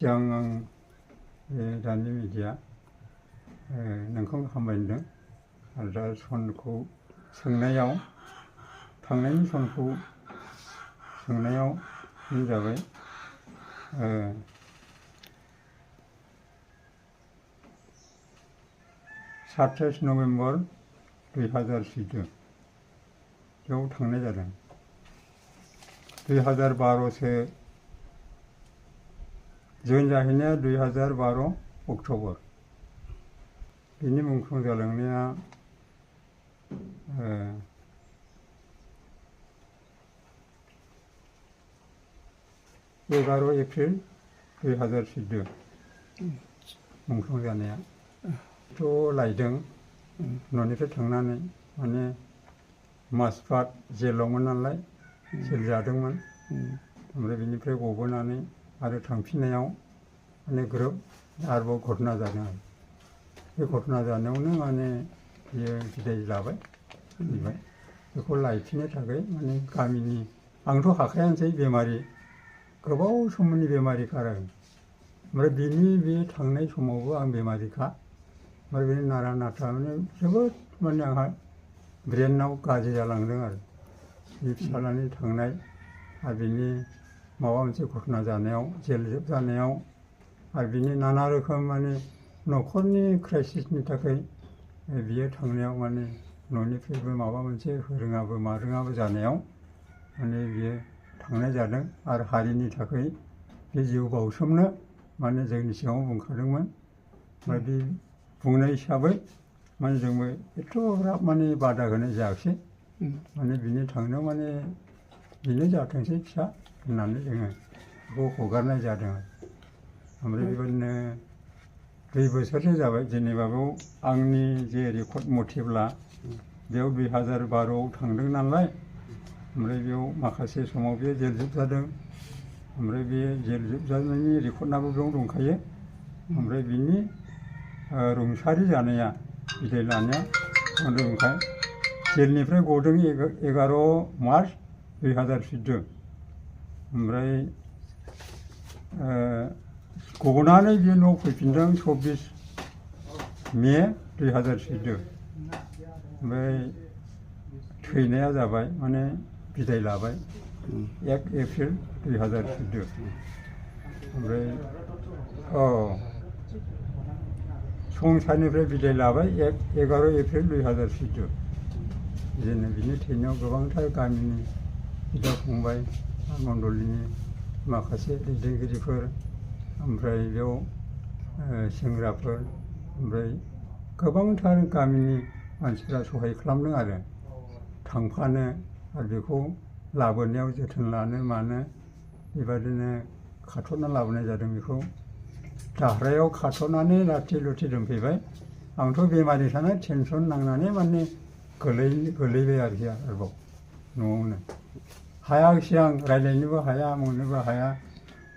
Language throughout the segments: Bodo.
सिगां दानि मिडिया नोंखौ हामबाय होनदों आरो दा सनखौ सोंनायाव थांनायनि सनखौ सोंनायाव जाबाय 27 नभेम्बर 2014 बेयाव थांनाय जादों। 2012सो जइन जाहैनाया 2012 अक्ट'बर। बिनि मुंख्लं जालांनाया 11 एप्रिल 2014 मुंख्लं जानाया। थ' लायदों न'निफ्राय थांनानै माने माजबात जेलावमोन नालाय जेल जादोंमोन। ओमफ्राय बिनिफ्राय गबोनानै आरो थांफिननायाव माने ग्रोब आरोबाव घटना जादों आरो बे घटना जानायावनो माने बियो बिदाय लाबाय फैबाय। बेखौ लायफिननो थाखाय माने गामिनि आंथ' हाखायानोसै बेमारि गोबाव समनि बेमारिखा आरो ओमफ्राय बिनि बे थांनाय समावबो आं बेमारिखा। ओमफ्राय बे नारा नाथा माने जोबोद माने आंहा ब्रेनाव गाज्रि जालांदों आरो बे फिसाज्लानि थांनाय आरो बिनि माबा मोनसे घटना जानायाव जेल जानायाव आरो बिनि नाना रोखोम माने न'खरनि क्राइसिसनि थाखाय बियो थांनायाव माने न'निफ्रायबो माबा मोनसे रोङाबो मारोङाबो जानायाव माने बियो थांनाय जादों। आरो हारिनि थाखाय बे जिउ बाउसोमनो माने जोंनि सिगाङाव बुंखादोंमोन। ओमफ्राय बे बुंनाय हिसाबै माने जोंबो एथ'ग्राब माने बादा होनाय जायाखिसै। माने बिनि थांनायाव माने बेनो जाथोंसै फिसा होननानै जोङो बेखौ हगारनाय जादों। ओमफ्राय बेबायदिनो 2 बोसोरसो जाबाय जेनेबा बेयाव आंनि जे रेकर्ड मथेब्ला बेयाव 2012आव थांदों नालाय ओमफ्राय बेयाव माखासे समाव बे जेल जोबजादों। ओमफ्राय बे जेल जोबजानायनि रेकर्डआबो बेयाव दंखायो। ओमफ्राय बिनि रुंसारि जानाया बिदाय लानाया दंखाय जेलनिफ्राय गदों 11 मार्च 2014 ओमफ्राय गनानै बे न'आव फैफिनदों 24 मे 2014 ओमफ्राय थैनाया जाबाय माने बिदाय लाबाय 1 एप्रिल 2014 ओमफ्राय संसारनिफ्राय बिदाय लाबाय 11 एप्रिल 2014 बिदिनो बिनि थैनायाव गोबांथार गामिनि बिदा फंबाय मण्डलिनि माखासे दैदेनगिरिफोर ओमफ्राय बेयाव सेंग्राफोर ओमफ्राय गोबांथार गामिनि मानसिफ्रा सहाय खालामदों आरो थांफानो आरो बेखौ लाबोनायाव जोथोन लानो मानो बेबादिनो खाथ'ना लाबोनाय जादों। बेखौ दाह्रायाव खाथ'नानै लाथि लुथि दोनफैबाय। आंथ' बेमारि थानाय टेनसन नांनानै माने गोलैबाय आरोखि आरोबाव न'आवनो हायाखिसै आं रायज्लायनोबो हाया मोननोबो हाया।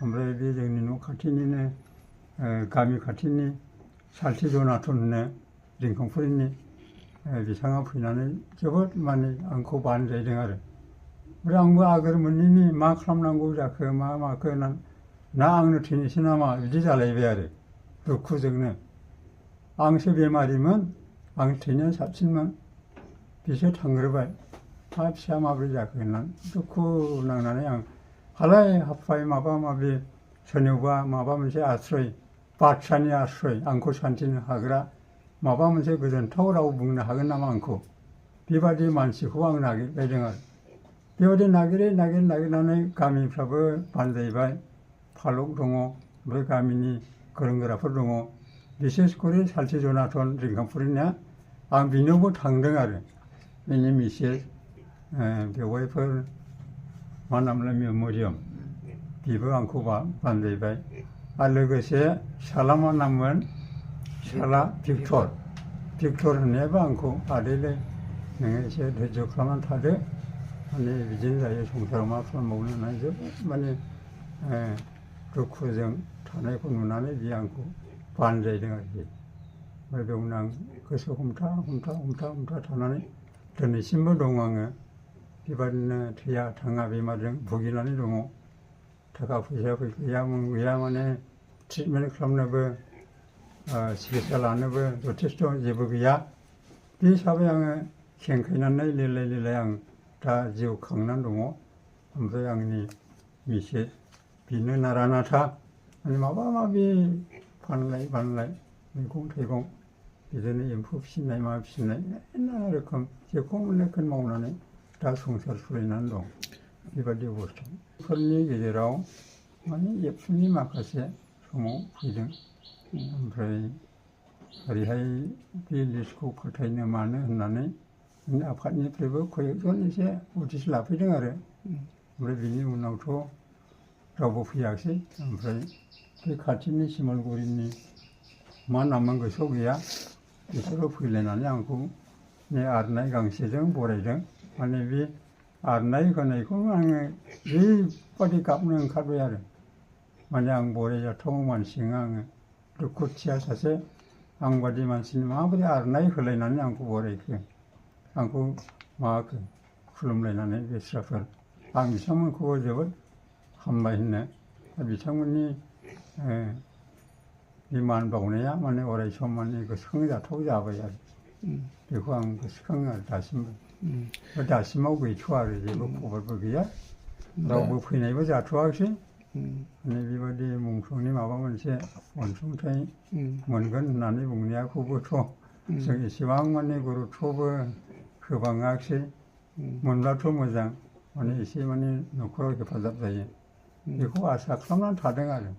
ओमफ्राय बे जोंनि न' खाथिनिनो गामि खाथिनि सालथि जनाथन होनो रिंखांफुरिनि बिथाङा फैनानै जोबोद माने आंखौ बानजायदों आरो ओमफ्राय आंबो आगोर मोनैनि मा खालामनांगौ जाखो मा माखो ना आंनो थैनोसै नामा बिदि जालायबाय आरो दुखुजोंनो। आंसो बेमारिमोन आं थैनाया साबसिनमोन बिसोर थांग्रोबाय मा फिसा माब्रै जाखो होननानै दुखु नांनानै आं हालाय हाफाय माबा माबि सोरनियावबा माबा मोनसे आश्रय बादशाहनि आश्रय आंखौ सान्थिनो हाग्रा माबा मोनसे गोजोनथाव राव बुंनो हागोन नामा आंखौ बेबादि मानसिखौ आं नागिरबायदों आरो बेबायदि नागिरनानै गामिफ्राबो बानजायबाय फालक दङ ओमफ्राय गामिनि गोरों गोराफोर दङ बिसेस करे सालथि जनाथन रिंखांफुरिनिया आं बिनावबो थांदों आरो बिनि मिसेस बेवाइफोर मा नामलाय मरियम बेबो आंखौ बानजायबाय आरो लोगोसे फिसाला मा नाममोन फिसाला भिक्टर होननायाबो आंखौ आदैलै नोङो एसे धैर्य खालामनानै थादो माने बिदिनो जायो संसाराव मा खालामबावनो होननानै जोबोद माने दुखुजों थानायखौ नुनानै बियो आंखौ बानजायदों आरोखि। ओमफ्राय बेयावनो आं गोसो हमथा थानानै दिनैसिमबो दं आङो बेबादिनो थैया थाङा बेमारजों भुगिनानै दङ। थाखा फैसा गैया माने ट्रिटमेन्ट खालामनोबो सिकित्सा लानोबो जथेस्थ' जेबो गैया बे हिसाबै आङो खेंखायनानै लिरलाय लिरलाय आं दा जिउ खांनानै दङ ओमफ्राय आंनि मिसेस बिनो नारा नाथा माने माबा माबि फानलाय बानलाय मैगं थाइगं बिदिनो एम्फौ फिसिनाय मा फिसिनाय नाना रोखोम जेखौ मोनो बेखौनो मावनानै दा संसार सोलिनानै दं बेबादि अबस्था बेफोरनि गेजेराव माने एबसुनि माखासे समाव फैदों ओमफ्राय ओरैहाय बे लिस्टखौ फोथायनो मानो होननानै आफादनिफ्रायबो कयेकजन एसे उदिस लाफैदों आरो ओमफ्राय बिनि उनावथ' रावबो फैयाखिसै ओमफ्राय बे खाथिनि सिमलगुरिनि मा नाममोन गोसोआव गैया बिसोरबो फैलायनानै आंखौ आरनाय गांसेजों बरायदों माने बे आरनाय होनायखौनो आङो ओरैबादि गाबनो ओंखारबाय आरो माने आं बरायजाथाव मानसि नङा आङो दुखुथिया सासे आं बादि मानसिनि माबोरै आरनाय होलायनानै आंखौ बरायखो आंखौ माबाखो खुलुमलायनानै बेस्राफोर आं बिथांमोनखौबो जोबोद हामबाय होनो बिथांमोननि बे मान बावनाया माने अराय सम माने गोसोखांजाथाव जाबाय आरो बेखौ आं गोसोखाङो आरो दासिमबो दासिमाव गैथ'आ आरो जेबो खबरबो गैया रावबो फैनायबो जाथ'वाखिसै माने बेबादि मुंख्लंनि माबा मोनसे अनसुंथाइ मोनगोन होननानै बुंनायखौबोथ' जों एसेबां माने गुरुत्वबो होबाङाखिसै मोनब्लाथ' मोजां माने एसे माने न'खराव हेफाजाब जायो बेखौ आसा खालामनानै थादों आरो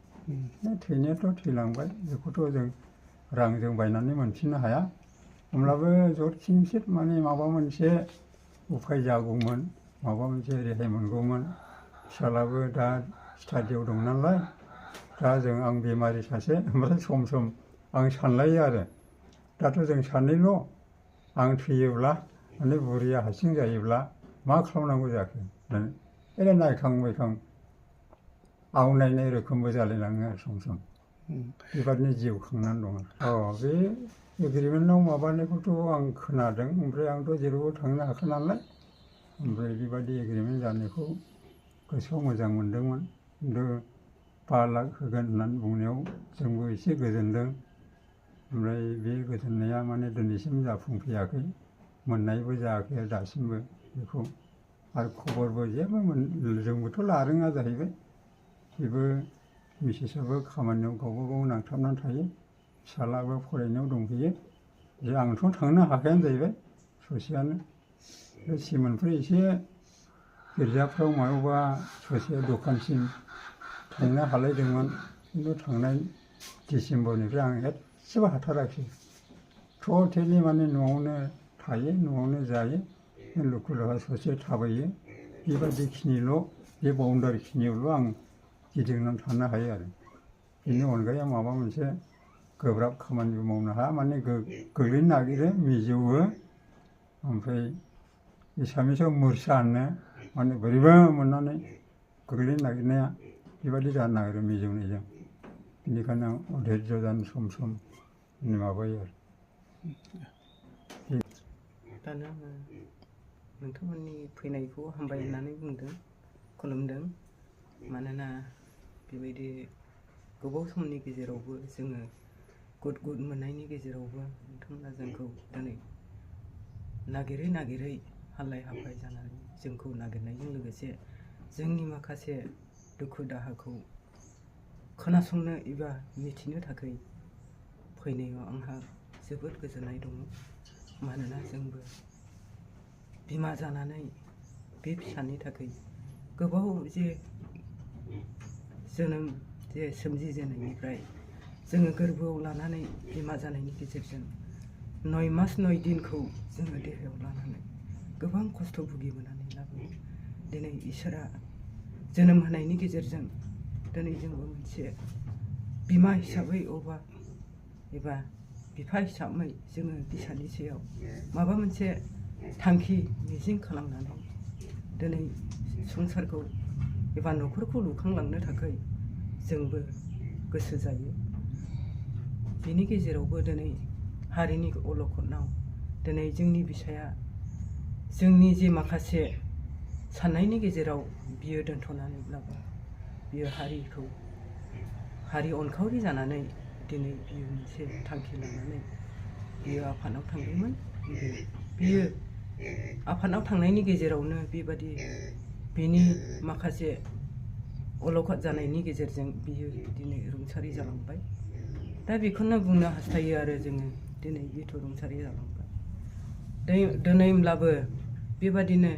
थैनायाथ' थैलांबाय बेखौथ' जों रांजों बायनानै मोनफिननो हाया होमब्लाबो जथखिनसित माने माबा मोनसे उफाय जागौमोन माबा मोनसे रेहाय मोनगौमोन फिसालाबो दा स्टाडियाव दं नालाय दा आं बेमारि सासे ओमफ्राय सम सम आं सानलायो आरो दाथ' जों सानैल' आं थैयोब्ला माने बुरिया हारसिं जायोब्ला मा खालामनांगौ जाखो होननानै ओरै नायखां बायखां आवनायनाय रोखोमबो जालायलाङो आरो सम सम बेबादिनो जिउ खांनानै दं बे एग्रिमेन्टआव माबानायखौथ' आं खोनादों ओमफ्राय आंथ' जेरावबो थांनो हायाखै नालाय ओमफ्राय बेबादि एग्रिमेन्ट जानायखौ गोसोआव मोजां मोनदोंमोन खिन्थु 5 लाख होगोन होननानै बुंनायाव जोंबो एसे गोजोनदों ओमफ्राय बे गोजोननाया माने दिनैसिम जाफुंफैयाखै मोननायबो जायाखै आरो दासिमबो बेखौ आरो खबरबो जेबो जोंबोथ' लारोङा जाहैबाय बेबो मिसेसाबो खामानियाव गावबा गाव नांथाबनानै थायो फिसालाबो फरायनायाव दंफैयो जे आंथ' थांनो हाखायानो जाहैबाय ससेयानो बे सिमोनफोर एसे गिर्जाफ्राव मायावबा ससे दखानसिम थांनो हालायदोंमोन खिन्थु थांनाय डिसेम्बरनिफ्राय आं एसेबो हाथाराखै टटेलि माने न'आवनो थायो न'आवनो जायो लुखु लुहा ससे थाबायो बेबादिखिनिल' बे बाउन्डारि खिनियावल' आं गिदिंनानै थानो हायो आरो बेनि अनगायै माबा मोनसे गोब्राब खामानिबो मावनो हाया माने गोग्लैनो नागिरो मिजौवो ओमफ्राय एसामिसाव मुरसा होनो माने बोरैबा मोननानै गोग्लैनो नागिरनाया बेबादि जानो नागिरो मिजौनायजों बेनिखायनो आं अधैर्य जानो सम सम माबायो आरो दानो आङो नोंथांमोननि फैनायखौ हामबाय होननानै बुंदों खुलुमदों मानोना बेबायदि गोबाव समनि गेजेरावबो जोङो गुद मोननायनि गेजेरावबो नोंथांमोना जोंखौ दिनै नागिरै नागिरै हालाय हाफाय जानानै जोंखौ नागिरनायजों लोगोसे जोंनि माखासे दुखु दाहाखौ खोनासंनो एबा मिथिनो थाखाय फैनायाव आंहा जोबोद गोजोननाय दङ मानोना जोंबो बिमा जानानै बे फिसानि थाखाय गोबाव जे जोनोम जे सोमजिजेननायनिफ्राय जोङो गोरबोआव लानानै बिमा जानायनि गेजेरजों 9 मास 9 दिनखौ जोङो देहायाव लानानै गोबां खस्थ' भुगिबोनानै लाबोयो दिनै इसोरा जोनोम होनायनि गेजेरजों दिनै जोंबो मोनसे बिमा हिसाबै एबा बिफा हिसाबै जोङो बिसानि सायाव माबा मोनसे थांखि मिजिं खालामनानै दिनै संसारखौ एबा न'खरखौ लुखांलांनो थाखाय जोंबो गोसो जायो बिनि गेजेरावबो दिनै हारिनि अलखदनाव दिनै जोंनि बिसाया जोंनि जे माखासे साननायनि गेजेराव बियो दोनथ'नानैब्लाबो बियो हारि अनखावरि जानानै दिनै बियो मोनसे थांखि लानानै बियो आफादाव थांदोंमोन। बियो आफादाव थांनायनि गेजेरावनो बेबादि बिनि माखासे अलखद जानायनि गेजेरजों बियो दिनै रुंसारि जालांबाय। दा बेखौनो बुंनो हास्थायो आरो जोङो दिनै बेथ' रुंसारि जालांबाय। दिनैब्लाबो बेबादिनो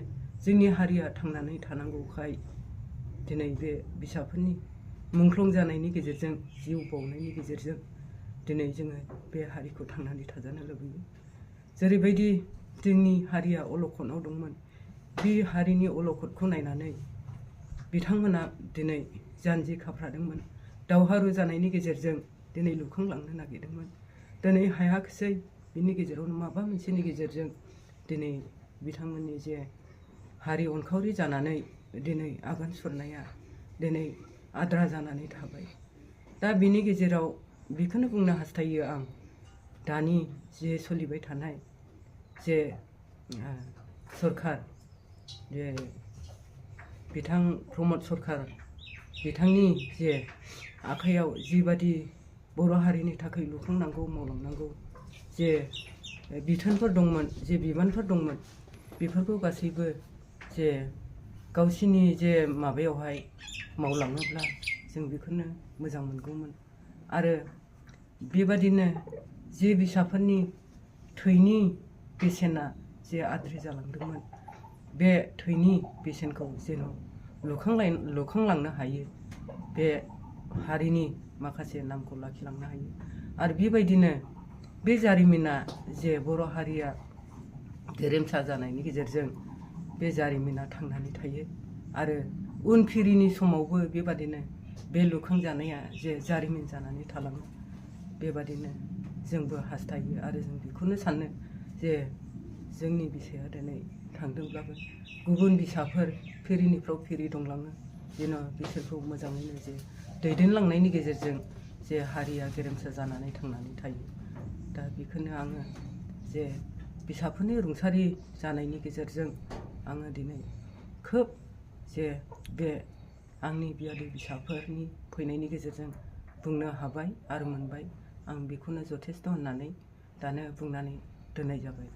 जोंनि हारिया थांनानै थानांगौखाय दिनै बे बिसाफोरनि मुंख्लं जानायनि गेजेरजों जिउ बाउनायनि गेजेरजों दिनै जोङो बे हारिखौ थांनानै थाजानो लुबैयो। जेरैबायदि जोंनि हारिया अलखदाव दंमोन, बे हारिनि अलखदखौ नायनानै बिथांमोना दिनै जानजि खाफ्रादोंमोन। दावहारु जानायनि गेजेरजों दिनै लुखांलांनो नागिरदोंमोन, दिनै हायाखिसै। बिनि गेजेरावनो माबा मोनसेनि गेजेरजों दिनै बिथांमोननि जे हारि अनखावरि जानानै दिनै आगान सुरनाया दिनै आद्रा जानानै थाबाय। दा बिनि गेजेराव बेखौनो बुंनो हास्थायो आं, दानि जे सोलिबाय थानाय जे सरखार, जे बिथां प्रमद सरखार, बिथांनि जे आखाइयाव जिबादि बर' हारिनि थाखाय लुखांनांगौ मावलांनांगौ जे बिथोनफोर दंमोन, जे बिबानफोर दंमोन, बेफोरखौ गासैबो जे गावसिनि जे माबायावहाय मावलाङोब्ला जों बेखौनो मोजां मोनगौमोन। आरो बेबादिनो जे बिसाफोरनि थैनि बेसेना जे आद्रि जालांदोंमोन, बे थैनि बेसेनखौ जेन' लुखांलांनो हायो, बे हारिनि माखासे नामखौ लाखिलांनो हायो। आरो बेबायदिनो बे जारिमिना जे बर' हारिया गेरेमसा जानायनि गेजेरजों बे जारिमिना थांनानै थायो। आरो उनफिरिनि समावबो बेबादिनो बे लुखांजानाया जे जारिमिन जानानै थालाङो, बेबादिनो जोंबो हास्थायो। आरो जों बेखौनो सानो जे जोंनि बिसाया दिनै थांदोंब्लाबो गुबुन बिसाफोर फिरिनिफ्राव फिरि दंलाङो, जेन' बिसोरखौ मोजाङैनो जे दैदेनलांनायनि गेजेरजों जे हारिया गेरेमसा जानानै थांनानै थायो। दा बेखौनो आङो जे बिसाफोरनि रुंसारि जानायनि गेजेरजों आङो दिनै खोब जे बे आंनि बियादै बिसाफोरनि फैनायनि गेजेरजों बुंनो हाबाय आरो मोनबाय। आं बेखौनो जथेस्थ' होननानै दानो बुंनानै दोननाय जाबाय।